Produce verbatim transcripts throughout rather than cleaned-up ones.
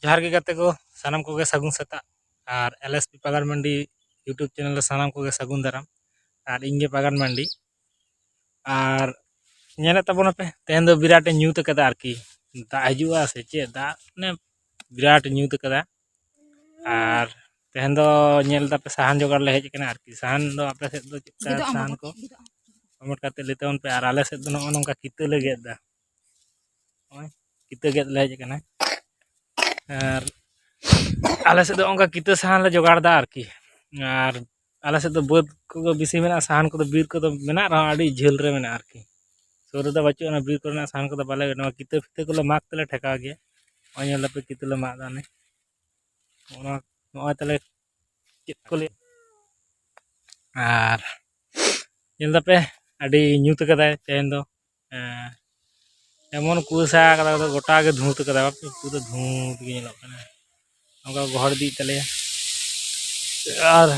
ᱡᱚᱦᱟᱨ ᱜᱮ ᱜᱟᱛᱮ ᱠᱚ, ᱥᱟᱱᱟᱢ ᱠᱚᱜᱮ ᱥᱟᱹᱜᱩᱱ ᱥᱮᱛᱟᱜ᱾ ᱟᱨ ᱮᱞ ᱮᱥ ᱯᱤ ᱯᱟᱜᱟᱱ ᱢᱟᱱᱰᱤ YouTube ᱪᱮᱱᱮᱞ ᱨᱮ ᱥᱟᱱᱟᱢ ᱠᱚᱜᱮ ᱥᱟᱹᱜᱩᱱ ᱫᱟᱨᱟᱢ᱾ ᱟᱨ ᱤᱧ ᱜᱮ ᱯᱟᱜᱟᱱ ᱢᱟᱱᱰᱤ᱾ ᱟᱨ ᱧᱮᱞᱮᱫ ᱛᱟᱵᱚᱱᱟᱯᱮ, ᱛᱮᱦᱮᱧ ᱫᱚ ᱵᱤᱨᱟᱴ ᱮ ᱧᱩᱛ ᱟᱠᱟᱫᱟ ᱟᱨᱠᱤ᱾ ᱫᱟᱜ ᱦᱤᱡᱩᱜᱼᱟ ᱥᱮ ᱪᱮᱫ, ᱫᱟᱜ ᱢᱟᱱᱮ ᱵᱤᱨᱟᱴ ᱮ ᱧᱩᱛ ᱟᱠᱟᱫᱟ᱾ ᱟᱨ ᱛᱮᱦᱮᱧ ᱫᱚ ᱧᱮᱞ ᱫᱟᱯᱮ, ᱥᱟᱦᱟᱱ ᱡᱚᱜᱟᱲ ᱞᱮ ᱦᱮᱡ ᱟᱠᱟᱱᱟ ᱟᱨᱠᱤ᱾ ᱥᱟᱦᱟᱱ ᱫᱚ ᱟᱯᱮ ᱥᱮᱫ ᱫᱚ ᱪᱮᱫᱠᱟ ᱜᱮᱫᱚᱜ ᱟᱢ ᱥᱟᱦᱟᱱ ᱵᱟᱵᱟ, ᱠᱚ? ᱜᱮᱫᱚᱜ ᱟᱢ᱾ ᱠᱚᱢᱮᱱᱴ ᱠᱟᱛᱮ ᱞᱟᱹᱭ ᱛᱟᱵᱚᱱ ᱯᱮ᱾ ᱟᱨ ᱟᱞᱮ ᱥᱮᱫ ᱫᱚ ᱱᱚᱜᱼᱚ ᱱᱚᱝᱠᱟ ᱠᱤᱛᱟᱹ ᱞᱮ ᱜᱮᱫ ᱮᱫᱟ᱾ ᱱᱚᱜᱼᱚᱭ ᱠᱤᱛᱟᱹ ᱜᱮᱫ ᱞᱮ ᱦᱮᱡ ᱟᱠᱟᱱᱟ᱾ ᱟᱨ ᱟᱞᱮ ᱥᱮᱫ ᱫᱚ ᱚᱱᱠᱟ ᱠᱤᱛᱟᱹ ᱥᱟᱦᱟᱱ ᱞᱮ ᱡᱚᱜᱟᱲ ᱮᱫᱟ ᱟᱨᱠᱤ᱾ ᱟᱨ ᱟᱞᱮ ᱥᱮᱫ ᱫᱚ ᱵᱟᱹᱫᱽ ᱠᱚᱫᱚ ᱵᱮᱥᱤ ᱢᱮᱱᱟᱜᱼᱟ, ᱥᱟᱦᱟᱱ ᱠᱚᱫᱚ ᱵᱤᱨ ᱠᱚᱫᱚ ᱢᱮᱱᱟᱜ ᱨᱮᱦᱚᱸ ᱟᱹᱰᱤ ᱡᱷᱟᱹᱞ ᱨᱮ ᱢᱮᱱᱟᱜᱼᱟ ᱟᱨᱠᱤ᱾ ᱥᱩᱨ ᱨᱮᱫᱚ ᱵᱟᱹᱪᱩᱜ ᱟᱱᱟ ᱵᱤᱨ ᱠᱚᱨᱮᱱᱟᱜ ᱥᱟᱦᱟᱱ ᱠᱚᱫᱚ ᱵᱟᱞᱮ, ᱱᱚᱣᱟ ᱠᱤᱛᱟᱹ ᱯᱷᱤᱛᱟᱹ ᱠᱚᱞᱮ ᱢᱟᱜ ᱛᱮᱞᱮ ᱴᱷᱮᱠᱟᱣ ᱜᱮᱭᱟ᱾ ᱱᱚᱜᱼᱚᱭ ᱧᱮᱞ ᱫᱟᱯᱮ ᱠᱤᱛᱟᱹ ᱞᱮ ᱢᱟᱜ ᱮᱫᱟ ᱚᱱᱮ᱾ ᱚᱱᱟ ᱱᱚᱜᱼᱚᱭ ᱛᱟᱞᱮ ᱪᱮᱫ ᱠᱚ ᱞᱟᱹᱭᱟ᱾ ᱟᱨ ᱧᱮᱞ ᱫᱟᱯᱮ ᱟᱹᱰᱤ ᱧᱩᱛ ᱠᱟᱫᱟᱭ ᱛᱮᱦᱮᱧ ᱫᱚ᱾ ᱦᱮᱸ, ᱮᱢᱚᱱ ᱠᱩᱣᱟᱹᱥᱟ ᱠᱟᱫᱟ ᱠᱚ, ᱜᱚᱴᱟ ᱜᱮ ᱫᱷᱩᱸᱛ ᱠᱟᱫᱟ᱾ ᱵᱟᱯᱮ, ᱯᱩᱨᱟᱹ ᱫᱷᱩᱸᱛ ᱜᱮ ᱧᱮᱞᱚᱜ ᱠᱟᱱᱟ᱾ ᱱᱚᱝᱠᱟ ᱜᱚᱦᱚᱲ ᱤᱫᱤᱭᱮᱫ ᱛᱟᱞᱮᱭᱟ᱾ ᱟᱨ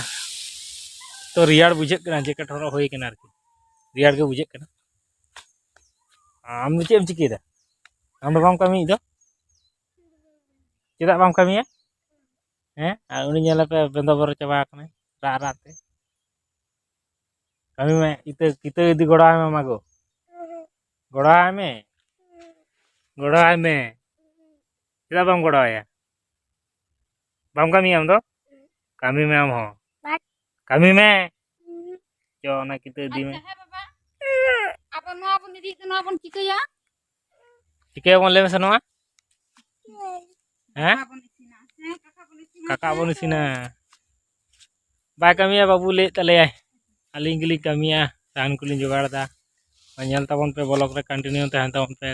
ᱛᱚ ᱨᱮᱭᱟᱲ ᱵᱩᱡᱷᱟᱹᱜ ᱠᱟᱱᱟ, ᱡᱮᱠᱮᱴ ᱦᱚᱨᱚᱜ ᱦᱩᱭ ᱠᱟᱱᱟ ᱟᱨᱠᱤ, ᱨᱮᱭᱟᱲ ᱜᱮ ᱵᱩᱡᱷᱟᱹᱜ ᱠᱟᱱᱟ᱾ ᱟᱢ ᱫᱚ ᱪᱮᱫ ᱮᱢ ᱪᱤᱠᱟᱹᱭᱮᱫᱟ? ᱟᱢ ᱫᱚ ᱵᱟᱢ ᱠᱟᱹᱢᱤᱭᱮᱫ ᱫᱚ? ᱪᱮᱫᱟᱜ ᱵᱟᱢ ᱠᱟᱹᱢᱤᱭᱟ? ᱦᱮᱸ, ᱟᱨ ᱩᱱᱤ ᱧᱮᱞᱮᱯᱮ ᱵᱮᱸᱫᱚ ᱵᱚᱨᱚ ᱪᱟᱵᱟ ᱟᱠᱟᱱᱟᱭ ᱨᱟᱜ ᱨᱟᱜ ᱛᱮ᱾ ᱠᱟᱹᱢᱤ ᱢᱮ, ᱤᱛᱟᱹ ᱠᱤᱛᱟᱹ ᱤᱫᱤ ᱜᱚᱲᱚ ᱟᱭ ᱢᱮ ᱢᱟᱜᱚ᱾ ᱜᱚᱲᱚ ᱟᱭ ᱢᱮ, ᱜᱚᱲᱚ ᱟᱭ ᱢᱮ᱾ ᱪᱮᱫᱟᱜ ᱵᱟᱢ ᱜᱚᱲᱚ ᱟᱭᱟ? ᱵᱟᱢ ᱠᱟᱹᱢᱤᱭᱟ ᱟᱢ ᱫᱚ? ᱠᱟᱹᱢᱤ ᱢᱮ ᱟᱢ ᱦᱚᱸ, ᱠᱟᱹᱢᱤ ᱢᱮ᱾ ᱪᱚ, ᱚᱱᱟ ᱠᱤᱛᱟᱹ ᱤᱫᱤ ᱢᱮ᱾ ᱟᱪᱪᱷᱟ, ᱦᱮᱸ ᱵᱟᱵᱟ, ᱟᱵᱚ ᱱᱚᱣᱟ ᱵᱚᱱ ᱤᱫᱤᱭᱮᱫ ᱛᱮ ᱱᱚᱣᱟ ᱵᱚᱱ ᱪᱤᱠᱟᱹᱭᱟ? ᱪᱤᱠᱟᱹᱭᱟᱵᱚᱱ ᱞᱟᱹᱭ ᱢᱮᱥᱮ ᱱᱚᱣᱟ? ᱦᱮᱸ? ᱠᱟᱠᱟ ᱵᱚᱱ ᱤᱥᱤᱱᱟ᱾ ᱦᱮᱸ, ᱠᱟᱠᱟ ᱵᱚᱱ ᱤᱥᱤᱱᱟ᱾ ᱠᱟᱠᱟ ᱵᱚᱱ ᱤᱥᱤᱱᱟ᱾ ᱵᱟᱭ ᱠᱟᱹᱢᱤᱭᱟ ᱵᱟᱹᱵᱩ, ᱞᱟᱹᱭᱮᱫ ᱛᱟᱞᱮᱭᱟᱭ, ᱟᱹᱞᱤᱧ ᱜᱮᱞᱤᱧ ᱠᱟᱹᱢᱤᱭᱟ, ᱥᱟᱦᱟᱱ ᱠᱚᱞᱤᱧ ᱡᱚᱜᱟᱲ ᱮᱫᱟ᱾ ᱧᱮᱞ ᱛᱟᱵᱚᱱ ᱯᱮ, ᱵᱞᱚᱜ ᱨᱮ ᱠᱚᱱᱴᱤᱱᱤᱭᱩ ᱛᱟᱦᱮᱱ ᱛᱟᱵᱚᱱ ᱯᱮ᱾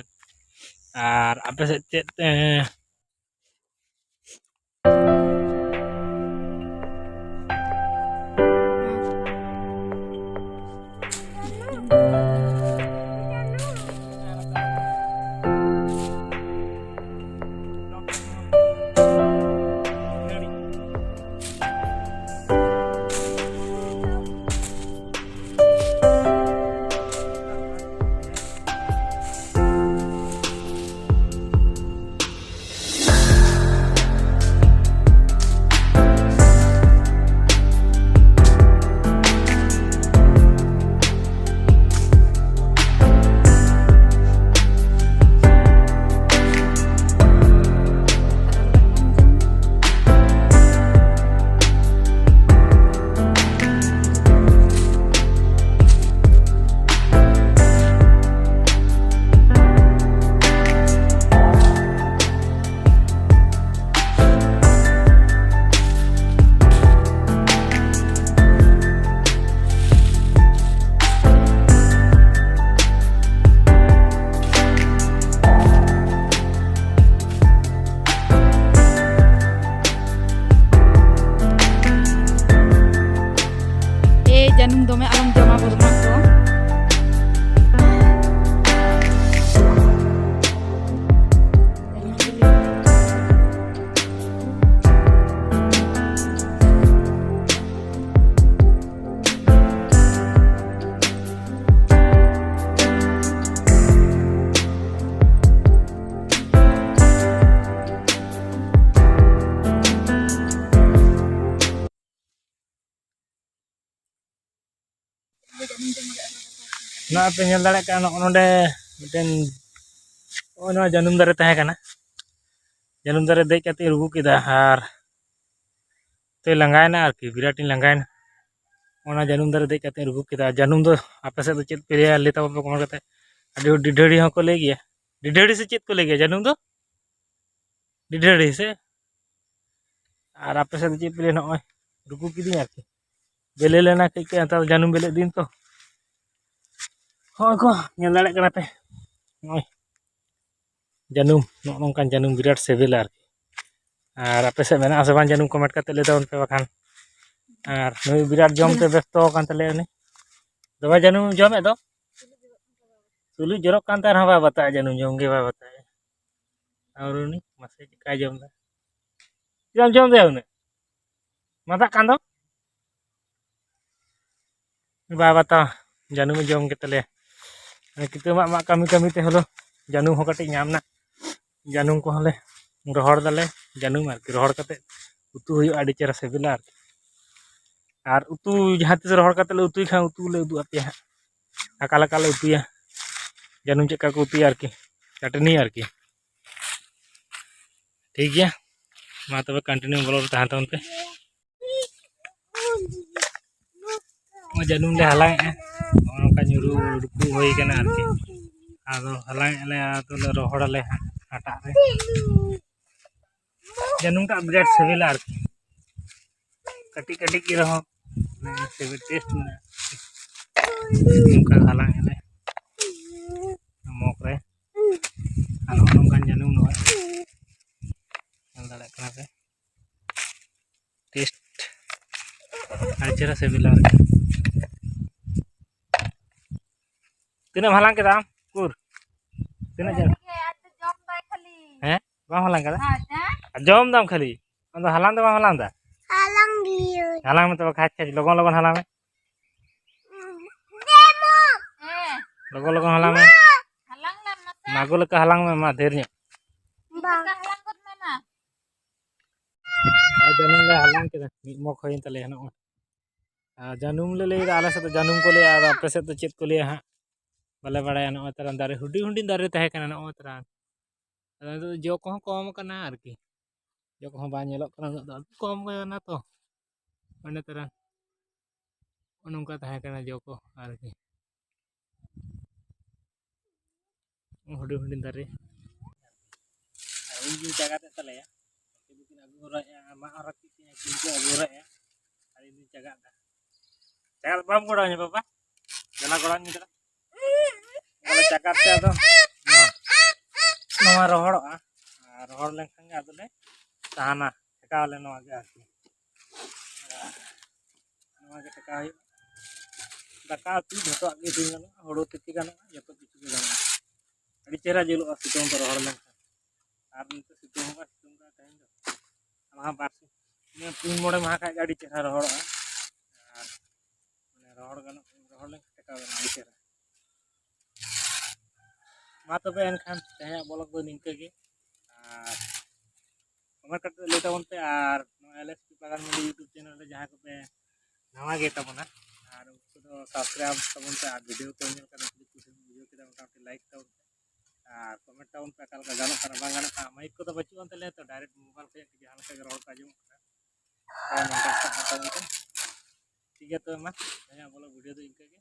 ᱟᱨ ᱟᱯᱮ ᱥᱮᱫ ᱪᱮᱫ, ᱮᱸ, ᱱᱚᱣᱟ ᱯᱮ ᱧᱮᱞ ᱫᱟᱲᱮᱭᱟᱜ ᱠᱟᱱᱟ, ᱱᱚᱜᱼᱚ ᱱᱚᱰᱮ ᱢᱤᱫᱴᱮᱱ, ᱱᱚᱜᱼᱚᱭ ᱱᱚᱣᱟ ᱡᱟᱹᱱᱩᱢ ᱫᱟᱨᱮ ᱛᱟᱦᱮᱸ ᱠᱟᱱᱟ᱾ ᱡᱟᱹᱱᱩᱢ ᱫᱟᱨᱮ ᱫᱮᱡ ᱠᱟᱛᱮ ᱨᱩᱠᱩ ᱠᱮᱫᱟ ᱟᱨ ᱛᱚᱭ ᱞᱟᱸᱜᱟᱭᱮᱱᱟ ᱟᱨᱠᱤ, ᱵᱤᱨᱟᱴᱤᱧ ᱞᱟᱸᱜᱟᱭᱮᱱᱟ᱾ ᱚᱱᱟ ᱡᱟᱹᱱᱩᱢ ᱫᱟᱨᱮ ᱫᱮᱡ ᱠᱟᱛᱮ ᱨᱩᱠᱩ ᱠᱮᱫᱟ᱾ ᱡᱟᱹᱱᱩᱢ ᱫᱚ ᱟᱯᱮ ᱥᱮᱫ ᱫᱚ ᱪᱮᱫ ᱯᱮ ᱞᱟᱹᱭᱟ, ᱞᱟᱹᱭ ᱛᱟᱵᱚᱱ ᱯᱮ comment ᱠᱟᱛᱮ᱾ ᱟᱹᱰᱤ ᱦᱚᱲ ᱰᱤᱰᱷᱟᱹᱲᱤ ᱦᱚᱸᱠᱚ ᱞᱟᱹᱭ ᱜᱮᱭᱟ᱾ ᱰᱤᱰᱷᱟᱹᱲᱤ ᱥᱮ ᱪᱮᱫ ᱠᱚ ᱞᱟᱹᱭ ᱜᱮᱭᱟ ᱡᱟᱹᱱᱩᱢ ᱫᱚ? ᱰᱤᱰᱷᱟᱹᱲᱤ ᱥᱮ? ᱟᱨ ᱟᱯᱮ ᱥᱮᱫ ᱫᱚ ᱪᱮᱫ ᱯᱮ ᱞᱟᱹᱭᱟ? ᱱᱚᱜᱼᱚᱭ ᱨᱩᱠᱩ ᱠᱤᱫᱤᱧ ᱟᱨᱠᱤ, ᱵᱮᱞᱮ ᱞᱮᱱᱟ ᱠᱟᱹᱡ ᱠᱟᱹᱡ᱾ ᱱᱮᱛᱟᱨ ᱫᱚ ᱡᱟᱹᱱᱩᱢ ᱵᱮᱞᱮᱜ ᱫᱤᱱ ᱛᱚ᱾ ᱦᱚᱸᱜᱼᱚᱭ ᱠᱚ ᱧᱮᱞ ᱫᱟᱲᱮᱭᱟᱜ ᱠᱟᱱᱟ ᱯᱮ, ᱱᱚᱜᱼᱚᱭ ᱡᱟᱹᱱᱩᱢ, ᱱᱚᱜᱼᱚ ᱱᱚᱝᱠᱟᱱ ᱡᱟᱹᱱᱩᱢ ᱵᱤᱨᱟᱴ ᱥᱤᱵᱤᱞᱟ ᱟᱨᱠᱤ᱾ ᱟᱨ ᱟᱯᱮ ᱥᱮᱫ ᱢᱮᱱᱟᱜᱼᱟ ᱥᱮ ᱵᱟᱝ ᱡᱟᱹᱱᱩᱢ, comment ᱠᱟᱛᱮ ᱞᱟᱹᱭ ᱛᱟᱵᱚᱱ ᱯᱮ ᱵᱟᱠᱷᱟᱱ᱾ ᱟᱨ ᱱᱩᱭ ᱵᱤᱨᱟᱴ ᱡᱚᱢ ᱛᱮ ᱵᱮᱥᱛᱚ ᱟᱠᱟᱱ ᱛᱟᱞᱮᱭᱟ ᱩᱱᱤ᱾ ᱫᱚᱢᱮ ᱡᱟᱹᱱᱩᱢ ᱡᱚᱢᱮᱫ ᱫᱚ, ᱛᱩᱞᱩᱡ ᱡᱚᱨᱚᱜ ᱠᱟᱱ ᱛᱟᱭ ᱨᱮᱦᱚᱸ ᱵᱟᱭ ᱵᱟᱛᱟᱜᱼᱟ, ᱡᱟᱹᱱᱩᱢ ᱡᱚᱢ ᱜᱮ ᱵᱟᱭ ᱵᱟᱛᱟᱜᱼᱟ᱾ ᱟᱨ ᱩᱱᱤ ᱢᱟᱥᱮ ᱪᱮᱠᱟᱭ ᱡᱚᱢ ᱫᱟ? ᱪᱮᱫᱟᱜ ᱮᱢ ᱡᱚᱢ ᱫᱟ ᱩᱱᱟᱹᱜ? ᱢᱟᱫᱟᱜ ᱠᱟᱱ ᱫᱚ᱾ ᱵᱟᱭ ᱵᱟᱛᱟᱣᱟ, ᱡᱟᱹᱱᱩᱢᱮ ᱡᱚᱢ ᱠᱮᱫ ᱛᱟᱞᱮᱭᱟ᱾ ᱠᱤᱛᱟᱹ ᱢᱟᱜ ᱢᱟᱜ ᱠᱟᱹᱢᱤ ᱠᱟᱹᱢᱤ ᱛᱮ ᱦᱚᱞᱚ ᱡᱟᱹᱱᱩᱢ ᱦᱚᱸ ᱠᱟᱹᱴᱤᱡ ᱧᱟᱢ ᱮᱱᱟ᱾ ᱡᱟᱹᱱᱩᱢ ᱠᱚᱦᱚᱸ ᱞᱮ ᱨᱚᱦᱚᱲ ᱫᱟᱞᱮ, ᱡᱟᱹᱱᱩᱢ ᱟᱨᱠᱤ, ᱨᱚᱦᱚᱲ ᱠᱟᱛᱮ ᱩᱛᱩ ᱦᱩᱭᱩᱜᱼᱟ, ᱟᱹᱰᱤ ᱪᱮᱦᱨᱟ ᱥᱤᱵᱤᱞᱟ ᱟᱨᱠᱤ᱾ ᱟᱨ ᱩᱛᱩ ᱡᱟᱦᱟᱸ ᱛᱤᱥ ᱨᱚᱦᱚᱲ ᱠᱟᱛᱮ ᱞᱮ ᱩᱛᱩᱭ ᱠᱷᱟᱱ, ᱩᱛᱩ ᱞᱮ ᱩᱫᱩᱜ ᱟᱯᱮᱭᱟ ᱦᱟᱸᱜ, ᱚᱠᱟ ᱞᱮᱠᱟ ᱞᱮ ᱩᱛᱩᱭᱟ, ᱡᱟᱹᱱᱩᱢ ᱪᱮᱫ ᱞᱮᱠᱟ ᱠᱚ ᱩᱛᱩᱭᱟ ᱟᱨᱠᱤ, ᱪᱟᱹᱴᱱᱤ ᱟᱨᱠᱤ᱾ ᱴᱷᱤᱠ ᱜᱮᱭᱟ, ᱢᱟ ᱛᱚᱵᱮ continue ᱵᱚᱞᱚ ᱨᱮ ᱛᱟᱦᱮᱸ ᱛᱟᱵᱚᱱ ᱯᱮ᱾ ᱱᱚᱜᱼᱚᱭ ᱡᱟᱹᱱᱩᱢ ᱞᱮ ᱦᱟᱞᱟᱝᱮᱜᱼᱟ, ᱱᱚᱜᱼᱚ ᱱᱚᱝᱠᱟ ᱧᱩᱨᱩ ᱩᱰᱩᱠ ᱦᱩᱭ ᱠᱟᱱᱟ ᱟᱨᱠᱤ᱾ ᱟᱫᱚ ᱦᱟᱞᱟᱝᱮᱜᱼᱟ ᱞᱮ, ᱟᱫᱚ ᱞᱮ ᱨᱚᱦᱚᱲᱟᱞᱮ ᱦᱟᱸᱜ ᱦᱟᱴᱟᱜ ᱨᱮ᱾ ᱡᱟᱹᱱᱩᱢ ᱴᱟᱜ ᱵᱤᱨᱟᱴ ᱥᱤᱵᱤᱞᱟ ᱟᱨᱠᱤ, ᱠᱟᱹᱴᱤᱡ ᱠᱟᱹᱴᱤᱡ ᱜᱮ ᱨᱮᱦᱚᱸ ᱥᱤᱵᱤᱞ taste ᱢᱮᱱᱟᱜᱼᱟ᱾ ᱱᱚᱝᱠᱟ ᱦᱟᱞᱟᱝ ᱟᱞᱮ ᱢᱚᱜᱽ ᱨᱮ, ᱟᱨ ᱱᱚᱜᱼᱚ ᱱᱚᱝᱠᱟᱱ ᱡᱟᱹᱱᱩᱢ ᱱᱚᱜᱼᱚᱭ ᱧᱮᱞ ᱫᱟᱲᱮᱭᱟᱜ ᱠᱟᱱᱟ ᱯᱮ, taste ᱟᱹᱰᱤ ᱪᱮᱦᱨᱟ ᱥᱤᱵᱤᱞᱟ ᱟᱨᱠᱤ᱾ ᱛᱤᱱᱟᱹᱜ ᱮᱢ ᱦᱟᱞᱟᱝ ᱠᱮᱫᱟ ᱟᱢ? ᱩᱠᱩᱨ? ᱛᱤᱱᱟᱹᱜ ᱡᱟᱹᱱᱩᱢ? ᱦᱮᱸ? ᱵᱟᱢ ᱦᱟᱞᱟᱝ ᱠᱟᱫᱟ? ᱟᱨ ᱡᱚᱢ ᱫᱟᱢ ᱠᱷᱟᱹᱞᱤ? ᱟᱢ ᱫᱚ ᱦᱟᱞᱟᱝ ᱫᱚ ᱵᱟᱢ ᱦᱟᱞᱟᱝ ᱫᱟ? ᱦᱟᱞᱟᱝ ᱜᱤᱭᱟᱹᱧ᱾ ᱦᱟᱞᱟᱝ ᱢᱮ ᱛᱚᱵᱮ, ᱠᱷᱟᱪ ᱠᱷᱟᱪ, ᱞᱚᱜᱚᱱ ᱞᱚᱜᱚᱱ ᱦᱟᱞᱟᱝ ᱢᱮ᱾ ᱞᱚᱜᱚᱱ ᱞᱚᱜᱚᱱ ᱦᱟᱞᱟᱝ ᱢᱮ᱾ ᱦᱟᱞᱟᱝ ᱞᱮᱢ ᱢᱟᱥᱮ᱾ ᱢᱟᱜᱩ ᱞᱮᱠᱟ ᱦᱟᱞᱟᱝ ᱢᱮ, ᱢᱟ ᱰᱷᱮᱨ ᱧᱚᱜ᱾ ᱵᱟᱝ᱾ ᱞᱮᱠᱟ ᱦᱟᱞᱟᱝ ᱜᱚᱫ ᱢᱮ ᱢᱟ᱾ ᱟᱨ ᱡᱟᱹᱱᱩᱢ ᱞᱮ ᱦᱟᱞᱟᱝ ᱠᱮᱫᱟ, ᱢᱤᱫ ᱢᱚᱜᱽ ᱦᱩᱭᱮᱱ ᱛᱟᱞᱮᱭᱟ ᱱᱚᱜᱼᱚᱭ᱾ ᱟᱨ ᱡᱟᱹᱱᱩᱢ ᱞᱮ ᱞᱟᱹᱭᱫᱟ, ᱟᱞᱮ ᱥᱮᱫ ᱫᱚ ᱡᱟᱹᱱᱩᱢ ᱠᱚ ᱞᱟᱹᱭᱟ, ᱟᱨ ᱟᱯᱮ ᱥᱮᱫ ᱫᱚ ᱪᱮᱫ ᱠᱚ ᱞᱟᱹᱭᱟ ᱦᱟᱸᱜ? ᱵᱟᱞᱮ ᱵᱟᱲᱟᱭᱟ᱾ ᱱᱚᱜᱼᱚᱭ ᱛᱟᱨᱟᱝ ᱫᱟᱨᱮ ᱦᱩᱰᱤᱧ ᱦᱩᱰᱤᱧ ᱫᱟᱨᱮ ᱛᱟᱦᱮᱸ ᱠᱟᱱᱟ ᱱᱚᱜᱼᱚᱭ ᱛᱟᱨᱟᱝ᱾ ᱟᱫᱚ ᱱᱤᱛᱚᱜ ᱫᱚ ᱡᱚ ᱠᱚᱦᱚᱸ ᱠᱚᱢ ᱟᱠᱟᱱᱟ ᱟᱨᱠᱤ᱾ ᱡᱚ ᱠᱚᱦᱚᱸ ᱵᱟᱝ ᱧᱮᱞᱚᱜ ᱠᱟᱱᱟ ᱩᱱᱟᱹᱜ ᱫᱚ, ᱟᱹᱰᱤ ᱠᱚᱢ ᱠᱟᱱᱟ ᱛᱚ᱾ ᱚᱱᱮ ᱛᱟᱨᱟᱝ ᱱᱚᱜᱼᱚ ᱱᱚᱝᱠᱟ ᱛᱟᱦᱮᱸ ᱠᱟᱱᱟ ᱡᱚ ᱠᱚ ᱟᱨᱠᱤ᱾ ᱦᱩᱰᱤᱧ ᱦᱩᱰᱤᱧ ᱫᱟᱨᱮ᱾ ᱟᱨ ᱤᱧ ᱜᱤᱧ ᱪᱟᱜᱟᱫ ᱮᱫ ᱛᱟᱞᱮᱭᱟ᱾ ᱩᱱᱠᱤᱱ ᱫᱚᱠᱤᱱ ᱟᱹᱜᱩ ᱦᱚᱨᱟᱭᱮᱫᱼᱟ, ᱢᱟᱜ ᱦᱚᱨᱟ ᱠᱮᱫ ᱠᱤᱱᱟ, ᱠᱤᱱ ᱠᱤᱱ ᱟᱹᱜᱩ ᱦᱚᱨᱟᱭᱮᱫᱼᱟ᱾ ᱟᱨ ᱤᱧ ᱫᱩᱧ ᱪᱟᱜᱟᱫ ᱮᱫᱟ᱾ ᱪᱟᱜᱟᱫ ᱵᱟᱢ ᱜᱚᱲᱚ ᱟᱹᱧᱟ ᱵᱟᱵᱟ? ᱫᱮᱞᱟ ᱜᱚᱲᱚ ᱟᱹᱧ ᱢᱮ ᱫᱮᱞᱟ᱾ ᱟᱫᱚ ᱪᱟᱜᱟᱫ ᱛᱮ ᱟᱫᱚ ᱱᱚᱣᱟ, ᱱᱚᱣᱟ ᱨᱚᱦᱚᱲᱚᱜᱼᱟ᱾ ᱟᱨ ᱨᱚᱦᱚᱲ ᱞᱮᱱᱠᱷᱟᱱ ᱜᱮ ᱟᱫᱚᱞᱮ ᱥᱟᱦᱟᱱᱟ, ᱴᱷᱮᱠᱟᱣ ᱟᱞᱮ ᱱᱚᱣᱟ ᱜᱮ ᱟᱨᱠᱤ᱾ ᱱᱚᱣᱟ ᱜᱮ ᱴᱷᱮᱠᱟᱣ ᱦᱩᱭᱩᱜᱼᱟ᱾ ᱫᱟᱠᱟ ᱩᱛᱩ ᱡᱷᱚᱛᱚᱣᱟᱜ ᱜᱮ ᱤᱥᱤᱱ ᱜᱟᱱᱚᱜᱼᱟ, ᱦᱩᱲᱩ ᱛᱤᱠᱤ ᱜᱟᱱᱚᱜᱼᱟ, ᱡᱚᱛᱚ ᱠᱤᱪᱷᱩ ᱜᱮ ᱜᱟᱱᱚᱜᱼᱟ᱾ ᱟᱹᱰᱤ ᱪᱮᱦᱨᱟ ᱡᱩᱞᱩᱜᱼᱟ ᱥᱤᱛᱩᱝ ᱛᱮ ᱨᱚᱦᱚᱲ ᱞᱮᱱᱠᱷᱟᱱ᱾ ᱟᱨ ᱱᱤᱛᱚᱜ ᱥᱤᱛᱩᱝ ᱦᱚᱸ ᱵᱟᱭ ᱥᱤᱛᱩᱝ ᱠᱟᱱᱟ ᱛᱮᱦᱮᱧ ᱫᱚ᱾ ᱟᱨ ᱵᱟᱨ ᱥᱤᱧ, ᱯᱩᱱ ᱢᱚᱬᱮ ᱢᱟᱦᱟ ᱠᱷᱟᱡ ᱜᱮ ᱟᱹᱰᱤ ᱪᱮᱦᱨᱟ ᱨᱚᱦᱚᱲᱚᱜᱼᱟ᱾ ᱟᱨ ᱢᱟᱱᱮ ᱨᱚᱦᱚᱲ ᱜᱟᱱᱚᱜ, ᱨᱚᱦᱚᱲ ᱞᱮᱱᱠᱷᱟᱱ ᱴᱷᱮᱠᱟᱣ ᱜᱟᱱᱚᱜᱼᱟ ᱟᱹᱰᱤ ᱪᱮᱦᱨᱟ᱾ ᱢᱟ ᱛᱚᱵᱮ ᱮᱱᱠᱷᱟᱱ ᱛᱮᱦᱮᱧᱟᱜ ᱵᱞᱚᱜ ᱫᱚ ᱱᱤᱝᱠᱟᱹ ᱜᱮ᱾ ᱟᱨ ᱠᱚᱢᱮᱱᱴ ᱠᱟᱛᱮ ᱞᱟᱹᱭ ᱛᱟᱵᱚᱱ ᱯᱮ᱾ ᱟᱨ ᱱᱚᱣᱟ ᱮᱞ ᱮᱥ ᱯᱤ ᱵᱟᱜᱟᱱ ᱢᱟᱹᱰᱤ YouTube ᱪᱮᱱᱮᱞ ᱨᱮ ᱡᱟᱦᱟᱸᱭ ᱠᱚᱯᱮ ᱱᱟᱣᱟ ᱜᱮ ᱛᱟᱵᱚᱱᱟ, ᱟᱨ ᱩᱱᱠᱩ ᱫᱚ ᱥᱟᱵᱥᱠᱨᱟᱭᱤᱵ ᱛᱟᱵᱚᱱ ᱯᱮ᱾ ᱟᱨ ᱵᱷᱤᱰᱤᱭᱳ ᱠᱚ ᱧᱮᱞ ᱠᱟᱛᱮ ᱡᱩᱫᱤ ᱠᱩᱥᱤ ᱵᱩᱡᱷᱟᱹᱣ ᱠᱮᱫᱟ, ᱢᱚᱴᱟᱢᱩᱴᱤ ᱞᱟᱭᱤᱠ ᱛᱟᱵᱚᱱ ᱯᱮ᱾ ᱟᱨ ᱠᱚᱢᱮᱱᱴ ᱛᱟᱵᱚᱱ ᱯᱮ ᱚᱠᱟ ᱞᱮᱠᱟ ᱜᱟᱱᱚᱜ ᱠᱟᱱᱟ ᱵᱟᱝ ᱜᱟᱱᱚᱜ ᱠᱟᱱᱟ᱾ ᱢᱟᱭᱤᱠ ᱠᱚᱫᱚ ᱵᱟᱹᱪᱩᱜ ᱟᱱ ᱛᱟᱞᱮᱭᱟ ᱛᱚ, ᱰᱟᱭᱨᱮᱠᱴ ᱢᱳᱵᱟᱭᱤᱞ ᱠᱷᱚᱱᱟᱜ ᱜᱮ ᱡᱟᱦᱟᱸ ᱞᱮᱠᱟ ᱜᱮ ᱨᱚᱲ ᱠᱚ ᱟᱸᱡᱚᱢᱚᱜ ᱠᱟᱱᱟ᱾ ᱦᱳᱭ, ᱱᱚᱝᱠᱟ ᱥᱮᱴᱟᱜ ᱠᱟᱱ ᱛᱟᱵᱚᱱ ᱯᱮ᱾ ᱴᱷᱤᱠ ᱜᱮᱭᱟ ᱛᱚᱵᱮ ᱢᱟ, ᱛᱮᱦᱮᱧᱟᱜ ᱵᱚᱞᱚ ᱵᱷᱤᱰᱤᱭᱳ ᱫᱚ ᱤᱱᱠᱟᱹ ᱜᱮ᱾